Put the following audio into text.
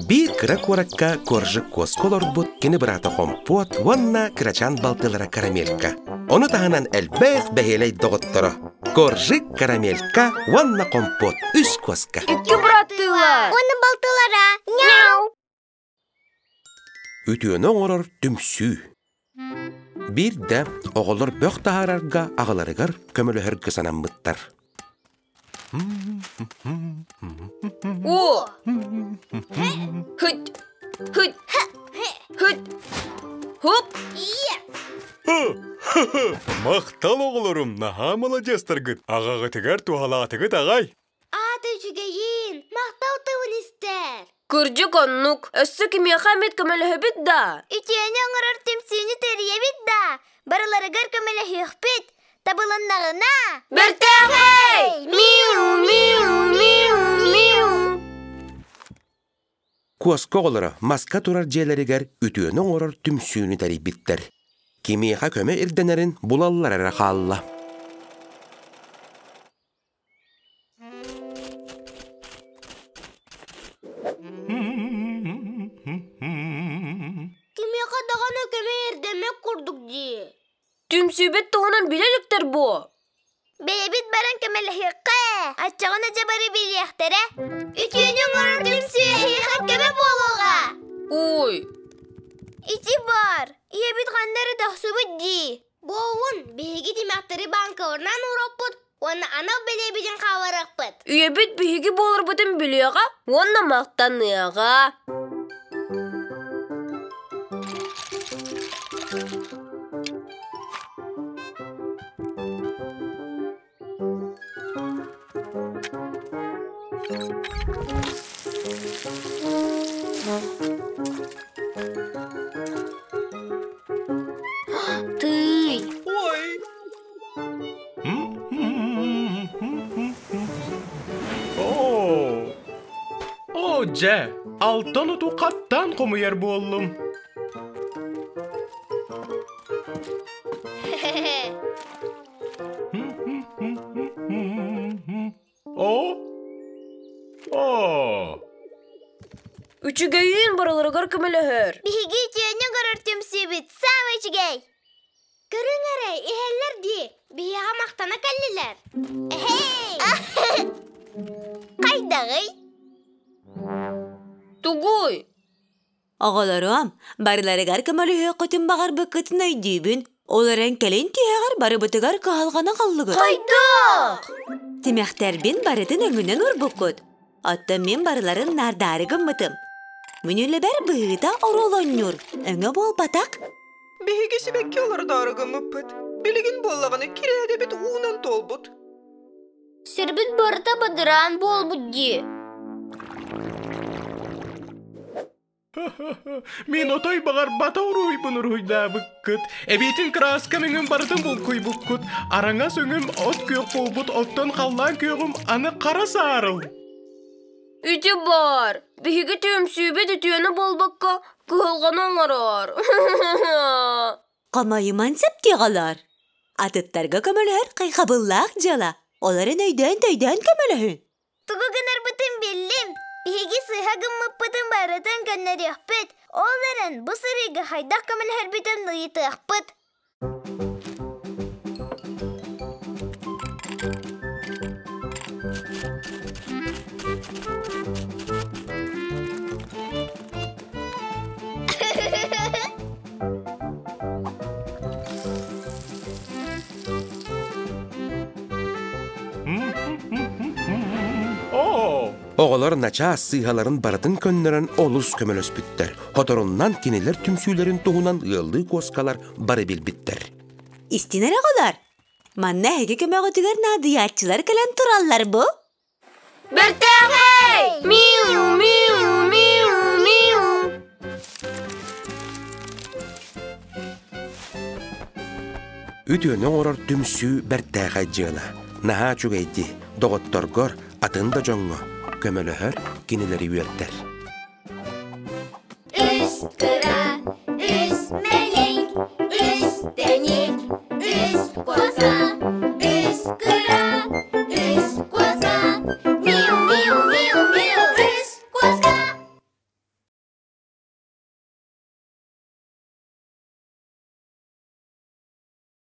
Биир кыра куоракка Коржик куоска олорбут кини быраата Хомпуот уонна кырачаан балтылара Карамелька. Ону таһынан элбэх бэһиэлэй доҕотторо Коржик, Карамелька уонна Хомпуот үс куоска. Икки быраттыылар. Уонна балтылара. Няу! Үтүөнү оҥорор түмсүү. Биирдэ оҕолор бөх таһаарарга аҕаларыгар көмөлөһөргө санаммыттар. О! Хыть! Хыть! Хыть! Хоп! Махтал оҕолорум, наһаа маладьыастаргыт, аҕаҕытыгар туһалаатыгыт аҕай. Аата үчүгэйин, махтал тылын истэр. Кырдьык оннук. Өссө кимиэхэ эмит көмөлөһөбүт да? Үтүөнү оҥорор түмсүүнү тэрийэбит да? Барыларыгар көмөлөһүөхпүт. Табылыннаҕына... Бэртээхэй! Миу, миу, миу, миу! Куоска оҕолоро маска турар дьиэлэригэр үтүөнү оҥорор түмсүүнү тэрийбиттэр. Кимиэхэ көмө ирдэнэрин булаллар эрэ хаалла. Кимиэхэ даҕаны көмө ирдэммэт курдук дии. Түмсүүбүт туһунан билэ иликтэр буо. Бэйэбит баран көмөлөһүөххэ, оччоҕуна дьэ бары билиэхтэрэ. Үтүөнү оҥорор түмсүү эһиэхэ көмө буолуоҕа. Ой. Ити бар, ийэбит ханна эрэ тахсыбыт дии. Буолун, биһиги тимэхтэри бааҥкаларынан уруоппут уонна анал бэлиэбитин хаалларыахпыт. Ийэбит биһиги буоларбытын билиэҕэ уонна махтаныаҕа. Тыый! Ой! Оо! Оо, дьэ, алтан оту хаттаан хомуйар буоллум. О? О! Үчүгэйин барыларыгар көмөлөһөр. Биһиги үтүөнү көрөр түмсүүбүт саамай үчүгэй. Көрүҥ эрэ, иһэллэр дии. Биһиэхэ махтана кэллилэр. Эһэй! Хайдаҕый? Тугуй? Оҕолорум, барыларыгар көмөлөһүөххүтүн баҕарбыккытын өйдүүбүн. Ол эрэн кэлин тиһэҕэр барыбытыгар кыһалҕаны аҕаллыгыт. Хайдах? Тимэхтэрбин барытын өҥүнэн урбуккут. Оттон мин барыларын наардаары гыммытым. Мүнүлэбэр быһыыта оруолонньуур, өҥө буолбатах. Биһиги сибэкки олордоору гыммыппыт. Билигин буоллаҕына кирээдэбит уунан туолбут. Сирбит барыта бадараан буолбут дии. Мин отой баҕарбата уруһуйбун уруһуйдаабыккыт. Эбиитин кырааска өҥүм барытын булкуйбуккут. Араҥас өҥүм от күөх буолбут, оттон халлаан күөҕүм аны хара саарыл. Ити баар. Биһиги түмсүүбүт үтүөнү буолбакка, кыһалҕаны оҥорор. Хомойуман септиҕалар. Атыттарга көмөлөһөр хайҕабыллаах дьыала. Олорун өйдөөн-төйдөөн көмөлөһүн. Тугу гынарбытын биллим. Биһиги сыыһа гыммыппытын барытын көннөрүөхпүт. Ол эрэн бу сырыыга хайдах көмөлөһөрбүтүн ыйытыахпыт. Оҕолор начаас сыыһаларын барытын көннөрөн олус көмөлөспүттэр. Хоторуннан кинилэр түмсүүлэрин туһунан ыаллыы куоскалар бары билбиттэр. Истинэр оҕолор, манна эһиги көмөҕүтүгэр наадыйааччылар кэлэн тураллар бу. Бэртээхэй! Миу, миу, миу, миу! Үтүөнү оҥорор түмсүү бэртээхэй дьыала. Наһаа үчүгэйдии, доҕотторгор, атын да дьоҥҥо көмөлөһөр, кинилэри үөрдэр.